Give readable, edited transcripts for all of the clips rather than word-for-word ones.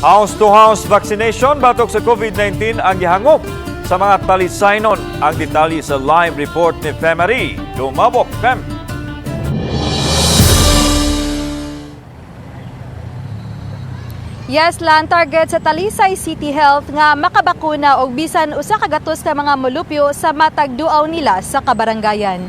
House-to-house vaccination batok sa COVID-19 ang gihangop sa mga Talisaynon. Ang detalye sa live report ni Femary Dumabok. Fem. Yes, Lan, target sa Talisay City Health nga makabakuna og bisan 100 ka mga molupyo sa matag duaw nila sa kabarangayan.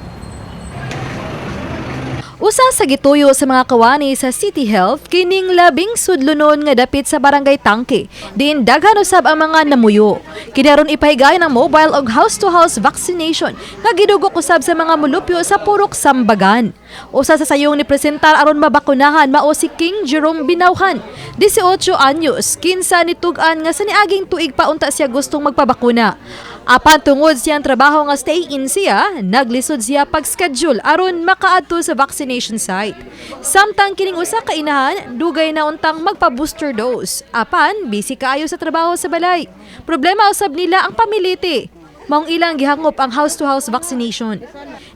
Usa sa gituyo sa mga kawani sa City Health kining labing sudlonon nga dapit sa Barangay Tangke. Diin daghan usab ang mga namuyo. Kini aron ipahigayon ang mobile og house-to-house vaccination nga gidugok usab sa mga molupyo sa Purok Sambagan. Usa sa sayong ni presentar aron mabakunahan mao si King Jerome Binawhan, 18 anyos, kinsa nitug-an nga sa niaging tuig pa unta siya gustong magpabakuna. Apan tungod siyang trabaho nga stay in siya, naglisod siya pag-schedule aron makaadto sa vaccination site. Samtang kining usa ka inahan, dugay na untang magpa-booster dose. Apan busy kaayo sa trabaho sa balay. Problema usab nila ang pamiliti. Maong ilang gihangop ang house-to-house vaccination.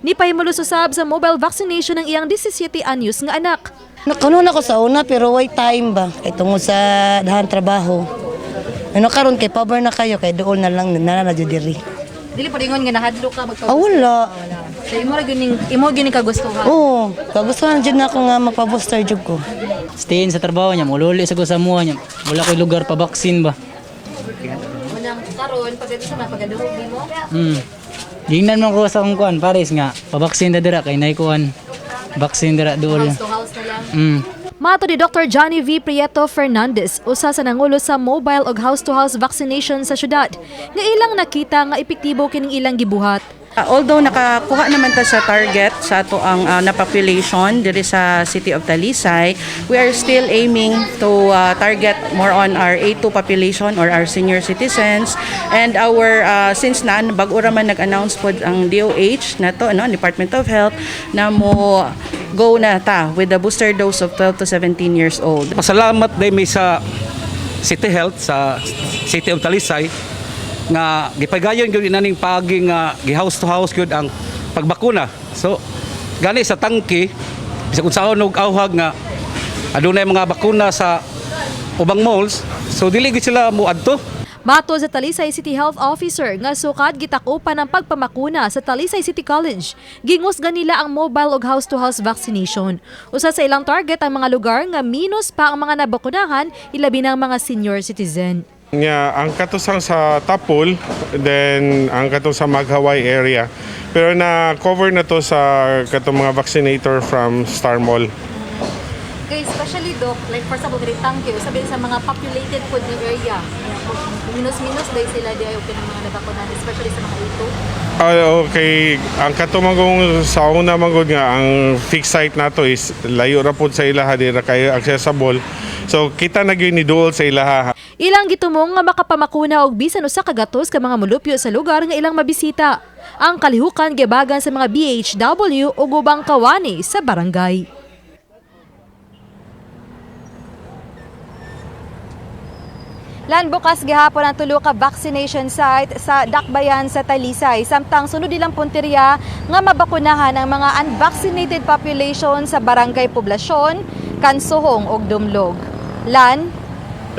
Nipahimulos usab sa mobile vaccination ang iyang 17 anyos nga anak. Nakanon ako sa una pero way time ba kay tungod sa dahan trabaho. Ano karon kay power na kayo kay dool na lang na na jud diri. Dili pa ringon nga nahadlok ka magpa. Ah, wala. So imo ra gyud imo gyud kagustuhan. Oo, kagustuhan jud na ako nga magpa-booster jud ko. Stay in sa trabaho niya, mululi sa ko sa muha niya. Wala ko'y lugar pa vaccine ba. Unang karon pagkadto sa mga pagaduhog nimo. Gingnan man ko sa akong kuan, pares nga, pabaksin na dira kay nay kuan. Vaccine dira dool. To house na lang. Mato ni Dr. Johnny V. Prieto Fernandez, usa sa nangulo sa mobile og house-to-house vaccination sa syudad, nga ilang nakita nga epektibo kining ilang gibuhat. Although nakakuha naman ta sa target sa ato ang na population diri sa City of Talisay, we are still aiming to target more on our A2 population or our senior citizens and our since na bag-o ra man nag-announce pod ang DOH na to, no, Department of Health, na mo go na ta with the booster dose of 12 to 17 years old. Pasalamat din mi sa City Health sa City of Talisay nga gipagayon gyud inaning paagi nga gi house to house gyud ang pagbakuna. So gani sa tangki bisag unsaon og awhag nga adunay mga bakuna sa ubang malls, so dili gyud sila moadto. Mato sa Talisay City Health Officer nga sukad gitakupan ang pagpamakuna sa Talisay City College. Gingusgan nila ang mobile og house-to-house vaccination. Usa sa ilang target ang mga lugar nga minus pa ang mga nabakunahan, ilabi na ang mga senior citizen. Nga ang katusang sa Tapul, then ang katong sa Maghaway area. Pero na cover na to sa katong mga vaccinator from Star Mall. Okay, especially doc, like for example, diri Tangke, sabi sa mga populated food na area. Minus-minus dahil sila di ay okay ng mga nabakunahan, especially sa mga ito. Ah, okay, ang katumangong sa una manggod nga ang fixed site nato is layo ra pud sa ilaha, di ra kayo accessible. So kita na gyud ni duol sa ilaha. Ilang gitumong nga makapamakuna og bisan usa ka gatos ka mga molupyo sa lugar nga ilang mabisita. Ang kalihukan gibagan sa mga BHW ug ubang kawani sa barangay. Lan, bukas gihapon ang tulo ka vaccination site sa Dakbayan sa Talisay. Samtang sunod ilang punteriya nga mabakunahan ang mga unvaccinated population sa barangay Poblasyon, Kansuhong ug Dumlog. Lan.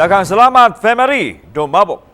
Daghang salamat, Femary Dumabok.